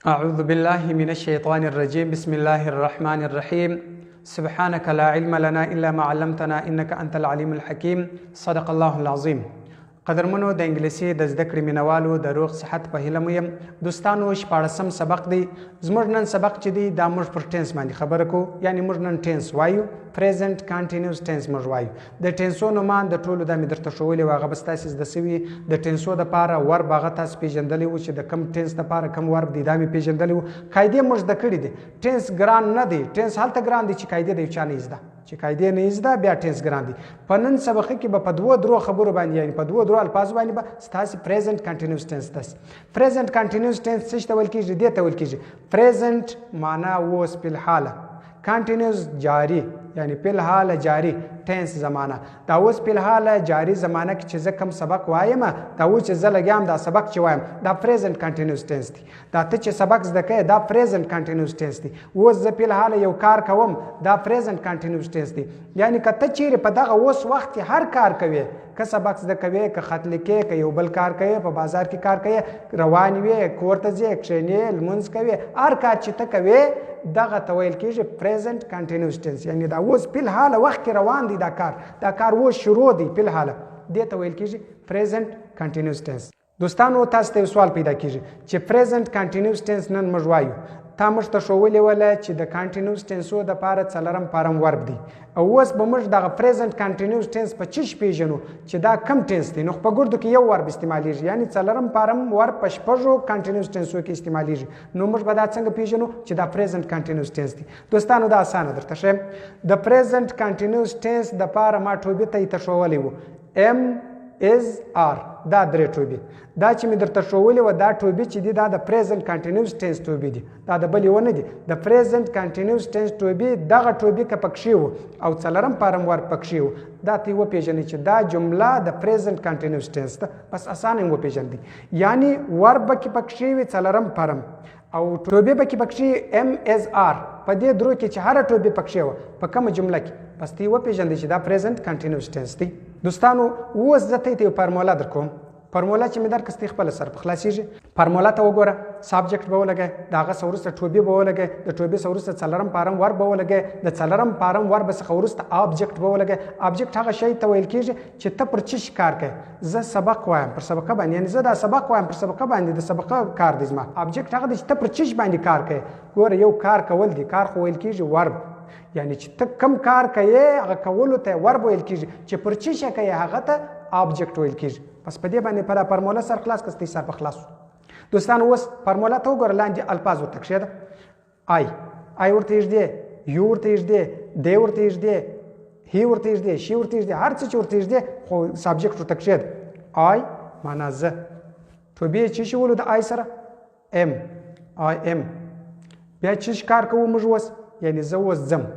أعوذ بالله من الشيطان الرجيم. بسم الله الرحمن الرحيم. سبحانك لا علم لنا إلا ما علمتنا إنك أنت العليم الحكيم. صدق الله العظيم. قدرمنو د انګلیسي د زده کړې مینوالو، د روغ صحت په هیله مو یم. دوستانو، 16 سبق دی زموږ. نن سبق چې دی، دا موږ پر tense باندې خبره کوو، یعنی موږ نن tense وایو، present continuous tense موږ وایو. د tense ونو مان د ټولو دا مې درته ښوولې وه، هغه به ستاسې زده سوي. د tense و دپاره verb هغه تاسو پېژندلی و چې د کم tense دپاره کم verb دی، دا مې پېژندلی و. قاعدې موږ زده کړي دي. Tense ګران نه دی. Tense هلته ګران دی چې قاعدې د یو چا نه زده، چې قاعدې نه زده، بیا tense ګران دی. په نن سبق کې به په دوو درو خبرو باندې، یعنی په دوو درو الفاظو باندې به ستاسې present continuous tense. تاسې present continuous tense څه ته ویل کېږي؟ دې ته ویل کېږي. Present معنا اوس، فی continuous جاری، یعنی فی جاری tense زمانه. دا اوس فی الحال جاری زمانه کې چې زه کوم سبق وایم، دا اوس چې زه لګیام دا سبق چې وایم، دا present continuous tense دی. دا ته چې سبق زده کوې، دا present continuous tense دی. اوس زه فی الحال یو کار کوم، دا present continuous tense دی. یعنی که ته چیرې په دغه اوس وخت کې هر کار کوې، که سبق زده کوې، که خط لیکې، که یو بل کار کوې، په بازار کې کار کوې، روان وې، کور ته ځې، کښېنې، لمونځ کوې، هر کار چې ته کوې، دغه ته ویل کېږي present continuous tense. یعنی دا اوس فی الحال وخت کې روان دی دا کار، دا کار اوس شروع دی فی الحال، دې ته ویل کېږي present continuous tense. دوستانو، تاسو ته یو سوال پیدا کیږي چې present continuous tense نن موږ وایو، تا موږ ته ښوولې وله چې د continuous tense و دپاره څلورم form verb دی، او اوس به موږ دغه present continuous tense په چیش پیژنو چې دا کم tense دی؟ نو په ګردو کې یو verb استعمالیږي، یعنی څلورم form verb په شپږو continuous tense و کې استعمالیږي. نو موږ به دا څنګه پیژنو چې دا present continuous tense دی؟ دوستانو، دا اسانه درته ښیم. د present continuous tense دپاره ما to be ته یې ته ښوولی و am، is، are، دا درې to be. دا چې مې درته ښوولې وه، دا to be چې دي، دا د present continuous tense to be دي، دا د بل یو نه دي. د present continuous tense to be، دغه to be که پکښې وو او څلورم form verb پکښې وو، دا ته یې وپېژنئ چې دا جمله د present continuous tense ده. بس اسانه یې وپېژندئ. یعنی verb به کې پکښې وي څلورم form او to be به کې پکښې am، is، are. په دې درو کې چې هره to be پکښې وه په کومه جمله کې، بس ته یې وپېژندئ چې دا present continuous tense دی. دوستانو، اوس زه ته یو فارموله درکوم. فارموله چې مې درکړه، ستې خپله سر په خلاصېږي. فارموله ته وګوره. Subject به ولګوې، د هغه څخه وروسته to be به ولګوې، د to be څخه وروسته څلورم form verb به ولګوې، د څلورم form verb څخه وروسته object به ولګوې. Object هغه شی ته ویل کېږي چې ته پر څه شي کار کوې. زه سبق وایم پر سبقه باندې، یعنې زه دا سبق وایم پر سبقه باندې، د سبقه کار دی زما. Object هغه دی چې ته پر څه شي باندې کار کوې. ګوره، یو کار کول دي، کار خو ویل کېږي verb، یعنی چې ته کم کار کوې، هغه کولو ته verb ویل کېږي، چې پر څه شي کوې، هغه ته object ویل کېږي. بس په دې باندې په دا فارموله سر خلاص که، ستې سر په خلاص. دوستانو، اوس فارموله ته وګوره. لاندې الفاظ ورته کښېږده. I، I ورته ایږدې، you ورته ایږدې، they ورته ایږدې، he ورته ایږدې، she ورته ایږدې، هر څه چې ورته ایږدې، خو subject ورته کښېږده. I معنا زه. To be چې شي ولو د I سره؟ Am، I am. بیا چې کار کوو موږ اوس؟ یعنی زه اوس ځم،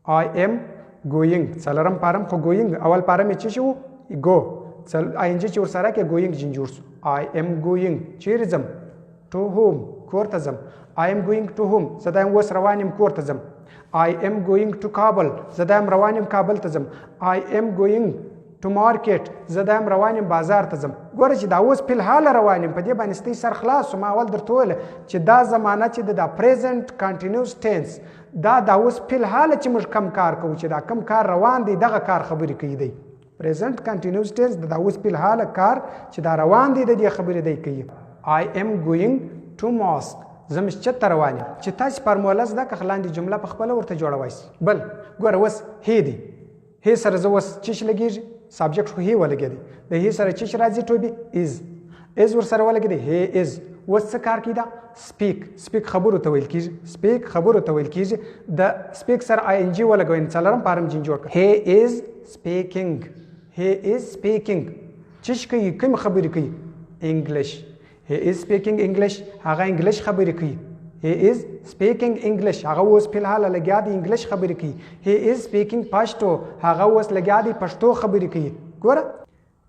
I am going. څلورم form خو going، اول form یې چې شي وو؟ Go. Ing چې ورسره کې، going جن جوړ شو. I am going. چیرې ځم؟ To home، کور ته ځم. I am going to home، زه دا اوس روان یم، کور ته ځم. I am going to Kabul، زه دا روان یم، کابل ته ځم. I am going to market، زه دا روان یم، بازار ته ځم. ګوره چې دا اوس فی الحال روان یم، په دې باندې ستې سر خلاص. ما اول درته وویل چې دا زمانه چې د present continuous tense، دا اوس فی الحال چې موږ کم کار کوو، چې دا کم کار روان دی، دغه کار خبرې کوي دی. Present continuous tense د اوس فی الحال کار چې دا روان دی، د دې خبرې دی کوي. I am going to mosque، زه مسجد ته روان یم. چې تاسې فارموله زده که، لاندې جمله په خپله ورته جوړوای سي. بل ګوره، اوس he دی. He سره زه اوس څه شي لګېږي؟ Subject خو he ولګېدی. د he سره څه شي راځي؟ To be is، is ورسره ولګېدی. He is اوس څه کار کوي؟ دا speak. Speak خبرو ته ویل کېږي، speak خبرو ته ویل کېږي. د speak سره ing ولګوئ، څلورم form جن جوړ کړه. He is speaking، he is speaking. څه شي کوي؟ کوم خبرې کوي؟ English. He is speaking English، هغه English خبرې کوي. He is speaking English، هغه اوس په الحال لګیا دی، English خبرې کوي. He is speaking Pashto، هغه اوس لګیا دی، پښتو خبرې کوي. ګوره،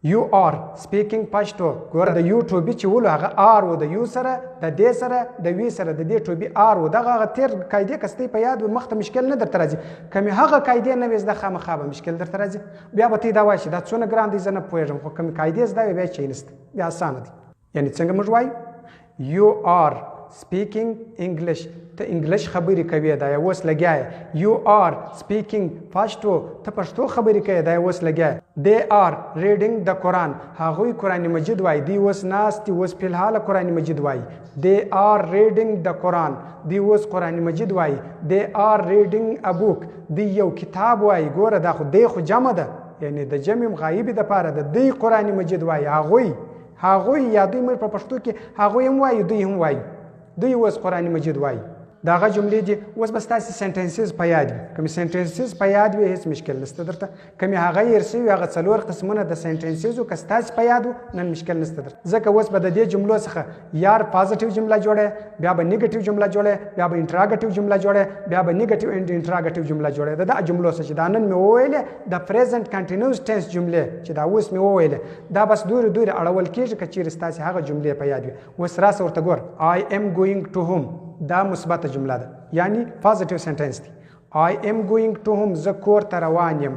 you are speaking Pashto. ګوره، د you to be چې ولو، هغه are و. د you سره، د they سره، د we سره، د دې to be are و. دغه هغه تېر قاعدې که ستې په یاد و، مخته مشکل نه درته راځي. که مې هغه قاعدې نه وې زده، خامخا به مشکل درته راځي. بیا به ته دا وایې چې دا څونه ګران دی، زه نه پوهېږم. خو که مې قاعدې زده وې، بیا چی نشته، بیا اسانه دی. یعنی څنګه موږ وایو؟ You are speaking English، ته English خبرې کوې، دا یې اوس لګیا یې. You are speaking Pashto، ته پښتو خبرې کوې، دا یې اوس لګیا یې. They are reading the Quran، هغوی قرآن مجید وایي، دوی اوس ناست دي، اوس فلحاله قرآن مجید وایي. They are reading the Quran، دوی اوس قرآن مجید وایي. They are reading a book، دوی یو کتاب وایي. ګوره دا خو دی خو جمع ده، یعنې د جمع غایبې دپاره ده. دوی قرآن مجید وایي، هغوی، هغوی یا دوی موږ په پښتو کې هغوی هم وایي، دوی هم وایي، دوی اوس قرآن مجید وایي. دا هغه جملې دي. اوس به ستاسې sentences په یاد وي. که مې sentences په یاد وي هېڅ مشکل نشته درته. که مې هغه هېر شوي هغه څلور قسمونه د sentences که ستاسې په یاد وو نن مشکل نشته درته، ځکه اوس به د دې جملو څخه یار positive جمله جوړه، بیا به negative جمله جوړه، بیا به interrogative جمله جوړه، بیا به negative and interrogative جمله جوړه. د دا جملو څخه چې دا نن مې وویلې د present continuous tense جملې چې دا اوس مې وویلې دا بس دورې دورې اړول کېږي که چېرې ستاسې هغه جملې په یاد وي. اوس راسه ورته ګور. I am going to home، دا مثبته جمله ده، یعنی positive sentence دی. I am going to home، زه کور ته روان یم.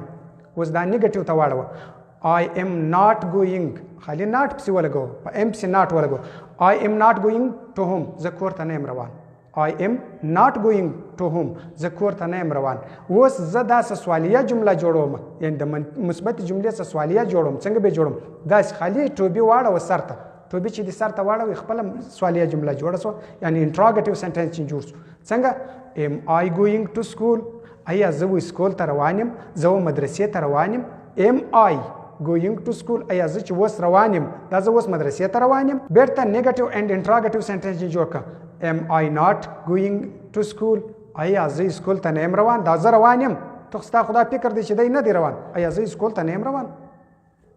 اوس دا negative ته واړوه. I am not going، خالي not پسې ولګوه، په am پسې not ولګوه. I am not going to home، زه کور ته نه یم روان. I am not going to home، زه کور ته نه یم روان. اوس زه داسې سوالیه جمله جوړوم، یعنی د مثبتې جملې څخه سوالیه جوړوم. څنګه به یې جوړوم؟ داسې خالي to be واړوه سر ته، to be چې د سر ته واړوي خپله سوالیه جمله جوړه شوه، یعنی interrogative sentence چې جوړ شو. څنګه؟ Am I going to school، ایا زه و school ته روان یم، زه و مدرسې ته روان یم. Am I going to school، ایا زه چې اوس روان یم دا زه اوس مدرسې ته روان یم. بیرته negative and interrogative sentence چې جوړ کړه. Am I not going to school، ایا زه school ته نه یم روان، دا زه روان یم، ته ستا خو دا فکر دی چې دی نه دی روان، ایا زه school ته نه یم روان.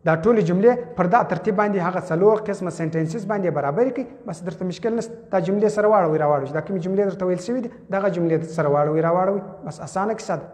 دا ټولې جملې پر دا ترتیب باندې هغه څلور قسمه sentences باندې برابرې کړئ، بس درته مشکل نشته. دا جملې سره واړوئ راواړوئ، چې دا کومې جملې درته ویل شوي دي دغه جملې سره واړوئ راواړوئ، بس اسانه کیسه ده.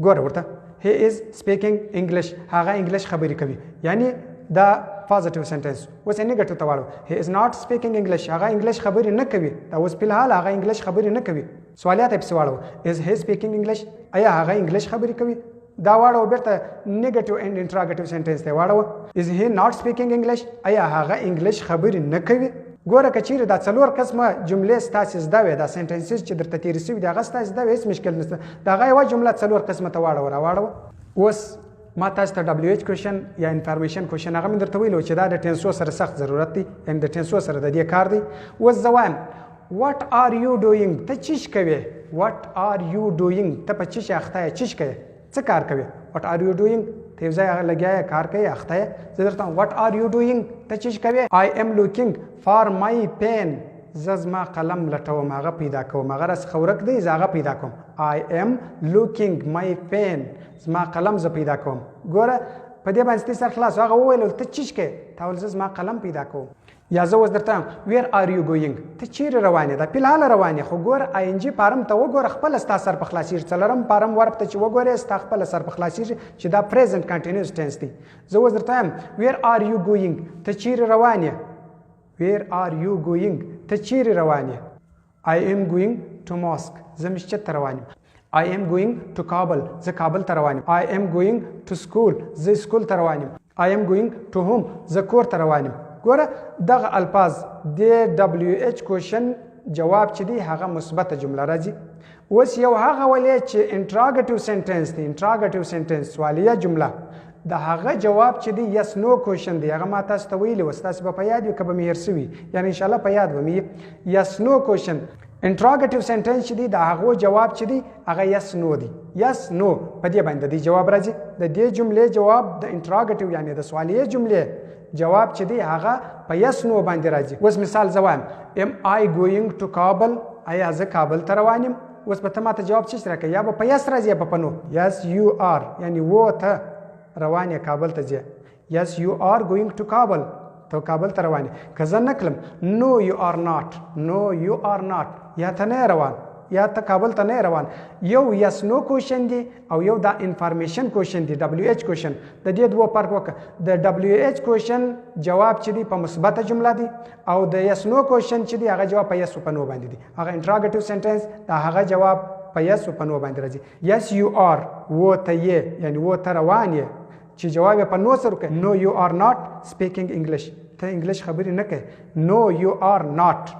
ګوره ورته he is speaking English، هغه English خبرې کوي، یعنی دا positive sentence. اوس یې negative ته واړوه. He is not speaking English، هغه English خبرې نه کوي، دا اوس فلحال هغه English خبرې نه کوي. سوالیات یې پسې واړوه. Is he speaking English، ایا هغه English خبرې کوي. دا واړوه بیرته negative and interrogative sentence ته واړوه. Is he not speaking English، ایا هغه English خبرې نه کوي. ګوره که چیرې دا څلور قسمه جملې ستاسې زده وي، دا sentences چې درته تېرې شوي دي هغه ستاسې زده وي، هېڅ مشکل نشته. د هغه یوه جمله څلور قسمه ته واړوه راواړوه. اوس ما تاسو ته WH question یا information question هغه مې درته ویلو چې دا د tense و سره سخت ضرورت دی، یعنې د tense و سره د دې کار دی. اوس زه وایم What are you doing، ته چیش کوې. What are you doing، ته په چیش اخته یې، چیش کوې، څه کار کوې. What are you doing، ته یو ځای لګیا یې، کار کوې، اخته یې. زه درته وایم What are you doing، ته چیش کوې. I am looking for my pen، زه زما قلم لټوم، هغه پیدا کوم، هغه راڅخه ورک دی، زه هغه پیدا کوم. I am looking my pen، زما قلم زه پیدا کوم. ګوره په دې باندې سر خلاص. هغه وویل ته چیش کوې، تا ویل زه زما قلم پیدا کوم. یا زه اوس درته وایم Where are you going، ته چیرې روان یې، دا فلحال روان یې، خو ګوره ing form ته وګوره، خپله ستا سر په خلاصېږي. څلورم form verb ته چې وګورې ستا خپله سر په خلاصېږي چې دا present continuous tense دی. زه اوس درته وایم Where are you going، ته چیرې روان یې. Where are you going، ته چیرې روان یې. I am going to mosque، زه مسجد ته روان یم. I am going to Kabul، زه کابل ته روان یم. I am going to school، زه school ته روان یم. I am going to home، زه کور ته روان یم. ګوره دغه الفاظ د WH question جواب چې دی هغه مثبته جمله راځي. اوس یو هغه ولې چې interrogative sentence دی، interrogative sentence سوالیه جمله، د هغه جواب چې دی yes no question دی. هغه ما تاسو ته ویلي و، ستاسو به په یاد وي که به مې هېر شوي، یعنې انشاءالله په یاد به مې. Yes no question interrogative sentence چې دی د هغو جواب چې دی هغه yes no دی. Yes no په دې باندې د دې جواب راځي. د دې جملې جواب د interrogative یعنې د سوالیه جملې جواب چې دی هغه په yes no باندې راځي. اوس مثال زه وایم Am I going to Kabul، ایا زه کابل ته روان یم. اوس به ته ماته جواب څه راکوې، یا به په yes راځي یا به په no. Yes you are، یعنې و ته روان یې، کابل ته ځې. Yes you are going to Kabul، ته کابل ته روان یې. که زه نه کړم No you are not، no you are not، یا ته نه روان، یا ته کابل ته نه روان. یو yes no question دی او یو دا information question دی، WH question. د دې دوو فرق وکړه. د WH question جواب چې دی په مثبته جمله دی، او د yes no question چې دی هغه جواب په yes او په no باندې دی. هغه interrogative sentence د هغه جواب په yes او په no باندې راځي. Yes you are، و ته یې، یعنی و ته روان یې، چې جواب یې په no سره وکړي. No you are not speaking English، ته English خبرې نه کوې. No you are not،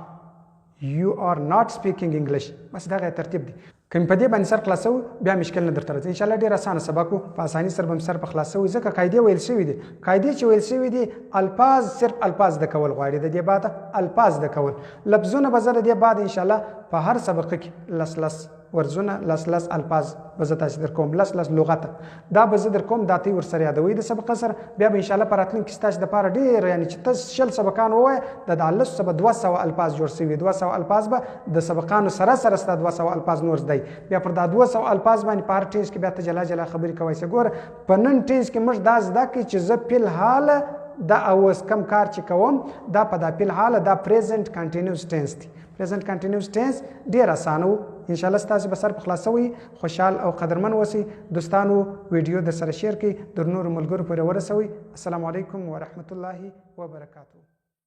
You are not speaking English. بس دغه ترتیب دی. که مې په دې باندې سر خلاصوو بیا مشکل نه درته راځي. ان شاء الله ډېر اسانه سبق وو، په اساني سره به مې سر په خلاصوي، ځکه قاعدې ویل شوي دي. قاعدې چې ویل شوي دي، الفاظ صرف الفاظ زده کول غواړي. د دې بعد الفاظ زده کول، لفظونه به زه د دې بعد ان شاء الله په هر سبق کې لس لس ورزونه، لس لس الفاظ به زه تاسې در کوم، لس لس لغته دا به زه در کوم، دا ته ورسره یادوئ د سبقه سره. بیا به ان شاء الله په راتلونکي کې ستاسې دپاره ډېر، یعنې چې ته 20 سبقان ووایه، د دا لسو څخه به 200 الفاظ جوړ سوي. 200 الفاظ به د سبقانو سره سره ستا 200 الفاظ نور زده. بیا پر دا 200 الفاظ باندې په هر tense کې بیا ته جلا جلا خبرې کوی سې. ګوره په نن tense کې موږ دا زده کړي چې زه فی الحال دا اوس کم کار چې کوم، دا په دا فی الحال دا present continuous tense دی. Present continuous tense ډیر اسانه وو. ان شاء الله ستاسو به سر په خلاصوي. خوشحال او قدرمن اوسئ دوستانو. ویډیو در سره share کړئ، در نورو ملګرو پورې ورسوئ. السلام علیکم ورحمت الله وبرکاتو.